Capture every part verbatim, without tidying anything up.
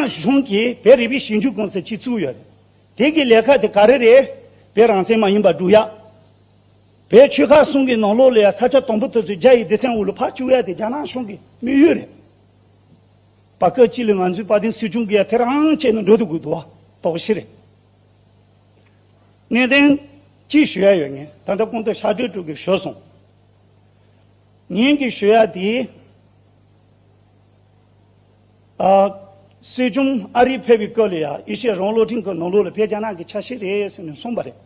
གཞུང་གིས་བོད་རིག་པའི་ཞིབ་འཇུག་ཀུང་སི་ཅིག་བཙུགས་ཡོད་རེད། དེ་གི་ལས་ཀ་དེ་ག་རེ་རེད། བོད་རང་བཙན་མ་ཡིན་པ་སྒྲུབ་ཡག་བོད་ཆོལ་ཁ་གསུམ་གྱི་ནང་ལོགས་ལ་ཡང་ས་ཆ་དང་པོ་དེ་ཚོ་རྒྱ་ཡི་སྡེ་ཚན་འོག་ལ་ཕར་བཅུག་ཡག་དེ་རྒྱ་ནག་གཞུང་གི་དམིགས་ཡུལ་རེད། བར་སྐབས་ཅིག་ལ་ང་ཚོའི་དཔལ་ལྡན་སྲིད་སྐྱོང་གིས་ཡང་དེ་རང་བྱས་ནས་འགྲོ་ཐུབ་དགོས་འདུག་བ། དོགས་གཞི་རེད། གནད་དོན་གཅིག་ཞུ་ཡ་ཡོད། ངས་ད་ལྟ་སྐུ་ངོ་ཕྱག་སྦྲེལ་དྲུག་གིས་ཞུས་སོང་། ངེད་ཀྱིས་ཞུ་ཡ་དེ། ཨ། སྲིད་སྐྱོང་ཨ་རི་ཕེབས་པའི་སྐབས་ལ་ཡ་ཨེ་ཤེ་ཡ་རང་དབང་རླུང་འཕྲིན་ཁང་ནང་ལོགས་ལ་བོད་རྒྱ་ནག་གི་ཆ་ཤས་རེད་ཟེར་ནས་གསུངས་པ་རེད།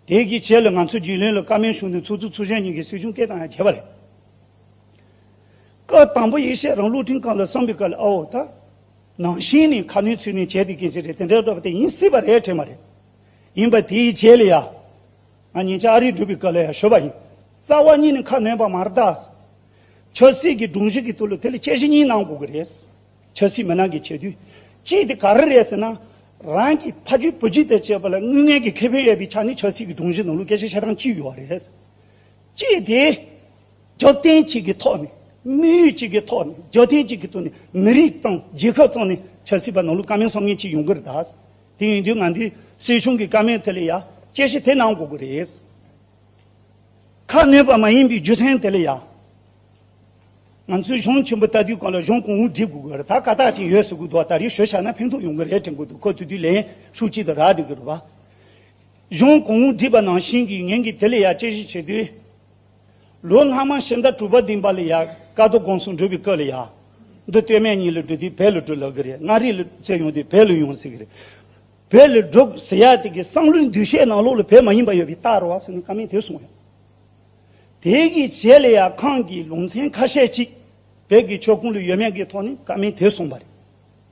དེ་གི་རྗེས་ལ་ང་ཚོ་རྒྱུན་ལས་ལ་བཀའ་མོལ་ཞུས་ནས་ཚོགས་གཙོ་ཚོགས་གཞོན་གཉིས་ཀྱིས་སྲིད་སྐྱོང་སྐད་བཏང་ཡ་བྱས་པ་རེད། སྐབས་དང་པོ་ཨེ་ཤེ་ཡ་རང་དབང་རླུང་འཕྲིན་ཁང་ལ་གསུངས་པའི་སྐབས་ལ་ཨོ་ད། ནང་བཞིན་ནས་ཁ་སྣོན་ཚུལ་ནས་བྱས་ཏེ་སྐད་ཆ་རེད། དེ་འདྲའི་འདྲ་བ་དེ་ཡིན་སྲིད་པ་རེད་དྲན་པ་རེད། ཡིན་པ་དེའི་རྗེས་ལ་ཡ། ང་ཉེ་ཆར་ཨ་རི་འགྲོ་བའི་སྐབས་ལ་ཡ་ཞུས་པ་ཡིན། རྩ་བ་ཉིད་ནས་ཁ་སྣོན་པ་མ་རེད་ད། ཆབ་སྲིད་ཀྱི་སྒྲོམ་གཞི་གི་ཐོག་ལ་དེ་ལ་དཔྱད་གཞི་གཉིས་གནང་དགོས་ཀྱི་རེད། ཆབ་སྲིད་མི་སྣ་གིས་བྱེད་དུས། གཅིག་དེ་ག་རེ་རེད་ཟེར་ན། རང་གི་ཕ་རྒྱུད་བུ་རྒྱུད་དང་བཅས་པ་ལ་དངོས་གནས་ཀྱི་ཁེ་ཕན་ཡོད་པའི་ཆ་ནས་ཆབ་སྲིད་ཀྱི་སྒྲོམ་གཞི་ནང་ལ་སྐད་ཆ་བཤད་སྟངས་གཅིག་ཡོད་རེད། གཅིག་དེ། རྒྱབ་རྟེན་གཅིག་གི་ཐོག་ནས། དམིགས་ཡུལ་གཅིག་གི་ཐོག་ནས། རྒྱབ་རྟེན་གཅིག་གི་ཐོག་ནས་མི་རིགས་གཙང་རྒྱལ་ཁབ་གཙང་ནས་ཆབ་སྲིད་པ་ནང་ལ་བཀའ་མོལ་གསུང་མཁན་གཅིག་ཡོང་གི་རེད་ད། དེ་ཡིན་དུས་ང་ཚོའི་སྲིད་གཞུང་གི་བཀའ་མོལ་དེ་ལ་ཡ་དཔྱད་གཞི་དེ་གནང་དགོས་ཀྱི་རེད། ཁ་སྣོན་པ་མ་ཡིན་པའི་རྒྱུ་མཚན་དེ་ལ་ཡ། ང་ཚོས་གཞུང་ཆེན་པོ་ལྟ་དུས་གང་ལ་གཞུང་གོང་འོག་སྒྲིག་དགོས་ཀྱི་རེད། ད་བཀའ་རྟགས་ཅིག་ཡོད་ཟེར་གྱི་འདུག་ད་རེས་ཞུས་བཞག་ན་ཕན་ཐོགས་ཡོང་གི་རེད་དྲན་གྱི་འདུག་ཁོ་དེ་དུས་ལན་ཤུགས་གཅིག་ཏུ་རག་འགྲོ་གི་རེད་པ། གཞུང་གོང་འོག་སྒྲིག་པ་ནང་བཞིན་གྱི་ངེད་ཀྱིས་དེ་ལ་ཡ་དཔྱད་གཞི་བྱེད་དུས། ལོ་སྔ་མ་ཕྱི་ཟླ་དྲུག་པ་བདུན་པ་ལ་ཡ་ཀ་རྡོར་དགོངས་སུ་འགྲོ་བའི་སྐབས་ལ་ཡ། འདི་སྟོད་སྨད་གཉིས་ལ་འགྲོ་དུས་བོད་ལ་འགྲོ་ལབ་ཀྱི་རེད། མངའ་རིས་ལ་བཙལ་ཡོང་དུས་བོད་ལ་ཡོང་ཟེར་གྱི་རེད། བོད་ལ་འགྲོ་ཟེར་ཡ་དེ་གི་བསམ་བློའི་འདུ་ཤེས་ནང་ལོགས་ལ་བོད་མ་ཡིན་པ་ཡོད་པའི་རྟགས་རེད་བ་ཟེར་ནས་བཀའ་མོལ་དེ་གསུངས་ཡོད། དེ་གི་རྗེས་ལ་ཡ་ཁོང་གི་ལུང་ཚན་ཁ་ཤས་ཅིག་བོད་ཀྱི་ཆོལ་ཁོངས་ལ་ཡོད་མེད་ཀྱི་ཐོག་ནས་བཀའ་མོལ་དེ་གསུངས་པ་རེད།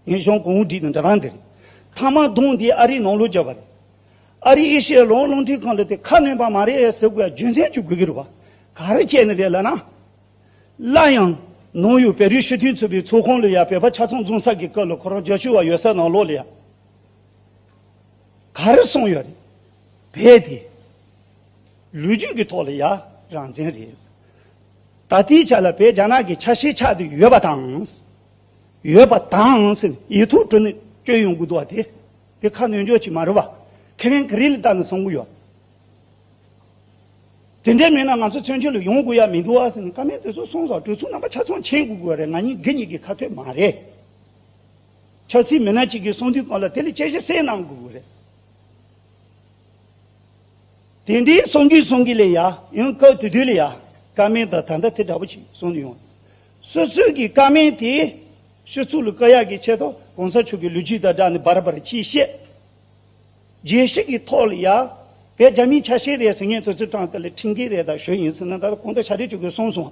ངས་གཞུང་གོང་འོག་སྒྲིག་དང་འདྲ་སྟངས་དེ་རེད། མཐའ་མ་གདོང་དེ་ཨ་རིའི་ནང་ལོགས་བརྒྱབ་པ་རེད། ཨ་རིའི་ཨེ་ཤེ་ཡ་རང་དབང་རླུང་འཕྲིན་ཁང་ལ་དེ་ཁ་སྣོན་པ་མ་རེད་ཟེར་དགོས་ཡ་རྒྱུ་མཚན་ཅིག་དགོས་ཀྱི་རེད་བ། ག་རེ་བྱས་ནས་རེད་ལབ་ན། སླར་ཡང་ནང་ཡོད་བོད་རིགས་སྤྱི་མཐུན་ཚོགས་པའི་ཚོགས་ཁང་ལ་ཡ་བོད་པ་ཆ་ཚང་འཛོམས་ས་གི་སྐབས་ལ་ཁོ་རང་རྒྱབ་སྐྱོར་བ་ཡོད་ས་ནང་ལོགས་ལ་ཡ། ག་རེ་གསུངས་ཡོད་རེད། བོད་དེ། ལོ་རྒྱུས་ཀྱི་ཐོག་ལ་ཡ་རང་བཙན་རེད། ད་ལྟའི་ཆ་ལ་བོད་རྒྱ་ནག་གི་ཆ་ཤས་ཆགས་ཏེ་ཡོད་པ་དང་། ཡོད་པ་དང་ཟེར་ནས་ཡིག་ཐོག་བྲིས་ནས་བསྐྱོན་ཡོང་གི་འདུག་བ་དེ། དེ་ཁ་སྣོན་ཕྱོགས་ཅིག་མ་རེད་བ། ཁེ་ཕན་ག་རེ་ལ་བལྟས་ནས་གསུང་གི་ཡོད། དེ་འདྲ་མེད་ན་ང་ཚོ་བཙན་བྱོལ་ལ་ཡོང་དགོས་ཡ་མི་འདུག་བ་ཟེར་ནས་བཀའ་མོལ་དེ་ཚོ་གསུངས་སོང་། གྲོས་ཚོགས་རྣམ་པ་ཆ་ཚང་མཁྱེན་དགོས་དགོས་རེད། ང་གཉིས་དགེ་གཉིས་ཀྱི་ཁ་ཐོན་མ་རེད། ཆབ་སྲིད་མི་སྣ་གཅིག་གིས་གསུང་དུས་གང་ལ་དེ་ལ་དཔྱད་གཞི་གསལ་གནང་དགོས་དགོས་རེད། དེ་འདྲའི་གསུང་གིན་གསུང་གིན་ལ་ཡ་ཡང་སྐབས་དེ་དུས་ལ་ཡ་བཀའ་མོལ་དང་ད་ལྟ་དེ་འདྲ་པོ་ཅིག་གསུང་ནས་ཡོང་། སོ་སོའི་གི་བཀའ་མོལ་དེ་སྤྱི་ཚོགས་ལ་བཀལ་ཡག་གི་ཆེད་དུ་གོང་ས་མཆོག་གི་ལོ་རྒྱུས་དང་སྦྲགས་ནས་བར་བར་ཅིག་བཤད། རྒྱལ་སྤྱི་གི་ཐོག་ལ་ཡ། བོད་རྒྱ་མིའི་ཆ་ཤས་རེད་ཟེར་མཁན་དེ་ཚོའི་གྲངས་དེ་ལ་ཁྲིམས་འགལ་རེད་དང་ཞུ་ཡིན་ཟེར་ན་ད་ལྟ་གོང་དུ་ཕྱག་སྦྲེལ་ཅིག་གིས་གསུངས་སོང་།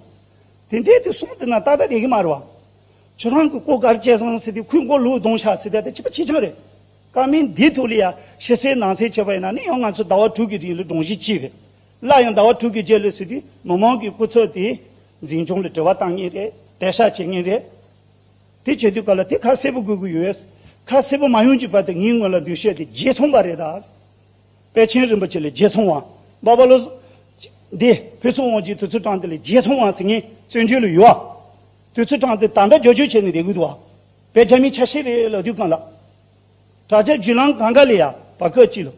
དེ་འདྲའི་དུས་གསུངས་དེ་ན་ཏག་ཏག་བསྡད་ཀྱི་མ་རེད་བ། ཁྱོད་རང་གི་སྐོར་ག་རེ་བྱས་སོང་ཟེར་དུས་ཁོའི་མགོ་ལོག་གདོང་ཤག་ཟེར་དེ་ད་ཅི་པ་ཅི་ཆང་རེད། བཀའ་མོལ་འདིའི་ཐོག་ལ་ཡ་ཕྱི་གསལ་ནང་གསལ་བྱས་པ་ཡིན་ན་ནི་ཡང་ང་ཚོ་ཟླ་བ་དྲུག་གི་རིང་ལ་སྒྲོམ་གཞི་གཅིག་རེད། སླར་ཡང་ཟླ་བ་དྲུག་གི་རྗེས་ལ་ཟེར་དུས་མི་མང་གི་སྐུ་ཚབ་དེ་འཛིན་སྐྱོང་ལ་དྲི་བ་བཏང་མཁན་རེད། དད་ཤག་བྱེད་མཁན་རེད། དེ་བྱེད་དུས་ག་ལ་དེ་ཁ་གསལ་པོ་དགོས་ཀྱི་ཡོད། ཁ་གསལ་པོ་མ་ཡོང་གི་བར་དུ་ངའི་ངོས་ལ་འདུ་ཤེས་དེ་རྗེ་ཚོང་པ་རེད་ད། པཎ་ཆེན་རིན་པོ་ཆེ་ལ་རྗེ་ཚོང་བ། འབའ་བ་ལོ། འདི་ཕུན་ཚོགས་དབང་ཕྱུག་དེ་ཚོའི་གྲངས་དེ་ལ་རྗེ་ཚོང་བ་ཟེར་མཁན་བཙན་བྱོལ་ལ་ཡོད་ཨ། དེ་ཚོའི་གྲངས་དེ་ད་ལྟ་རྒྱབ་སྐྱོར་བྱས་ནས་བསྡད་ཀྱི་འདུག་ཨ། བོད་རྒྱ་མིའི་ཆ་ཤས་རེད་ལབ་དུས་གང་ལ། དྲ་རྒྱ་བརྒྱུད་ལམ་གང་ག་ལ་ཡ་བར་སྐབས་ཅིག་ལ།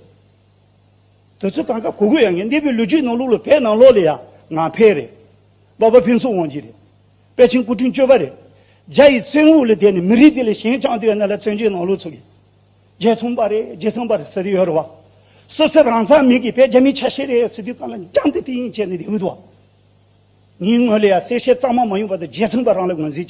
དེ་ཚོ་གང་ག་གོ་དགོས་ཡ་ངས་འདས་པའི་ལོ་རྒྱུས་ནང་ལོགས་ལ་བོད་ནང་ལོགས་ལ་ཡ་ངག་ཕེབས་རེད། འབའ་བ་ཕུན་ཚོགས་དབང་ཕྱུག་རེད། པཎ་ཆེན་སྐུ་ཕྲེང་བཅུ་པ་རེད། རྒྱ་ཡི་བཙོན་འོག་ལ་བསྡད་ནས་མི་རིགས་དེ་ལ་ཞེན་བཅངས་དུས་ཡ་ན་ལ་བཙན་བྱོལ་ནང་ལོགས་ཚུགས་ཡིན། རྒྱལ་ཚོང་པ་རེད་རྒྱལ་ཚོང་པ་རེད་ཟེར་དུས་ཡོད་རེད་བ། སོ་སོ་རང་ས་མི་གི་བོད་རྒྱ་མིའི་ཆ་ཤས་རེད་ཟེར་དུས་གང་ལ་འཇམ་དེ་དེ་ཡིན་བྱས་ནས་བསྡད་ཀྱི་འདུག་བ། ངའི་ངོས་ལ་ཡ་གསལ་བཤད་གཙང་མ་མ་ཡོང་བར་དུ་རྒྱལ་ཚོང་པ་རང་ལ་ངོས་འཛིན་བྱེད།